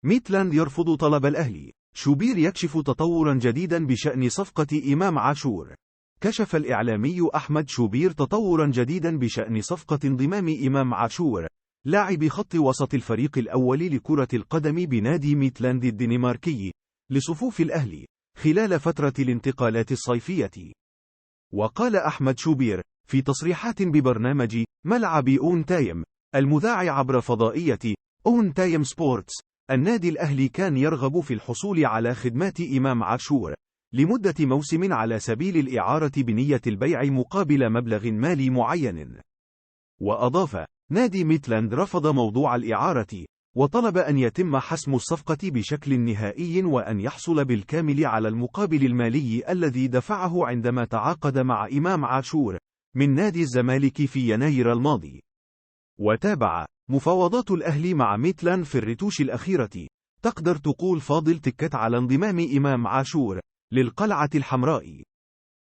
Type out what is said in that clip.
ميتلاند يرفض طلب الأهلي. شوبير يكشف تطورا جديدا بشأن صفقة إمام عاشور. كشف الإعلامي أحمد شوبير تطورا جديدا بشأن صفقة انضمام إمام عاشور، لاعب خط وسط الفريق الأول لكرة القدم بنادي ميتلاند الدنماركي، لصفوف الأهلي، خلال فترة الانتقالات الصيفية. وقال أحمد شوبير، في تصريحات ببرنامج ملعب أون تايم، المذاع عبر فضائية أون تايم سبورتس، النادي الأهلي كان يرغب في الحصول على خدمات إمام عاشور لمدة موسم على سبيل الإعارة بنية البيع مقابل مبلغ مالي معين. وأضاف، نادي ميتلاند رفض موضوع الإعارة، وطلب أن يتم حسم الصفقة بشكل نهائي وأن يحصل بالكامل على المقابل المالي الذي دفعه عندما تعاقد مع إمام عاشور من نادي الزمالك في يناير الماضي. وتابع، مفاوضات الأهلي مع ميتلاند في الرتوش الأخيرة، تقدر تقول فاضل تكت على انضمام إمام عاشور للقلعة الحمراء.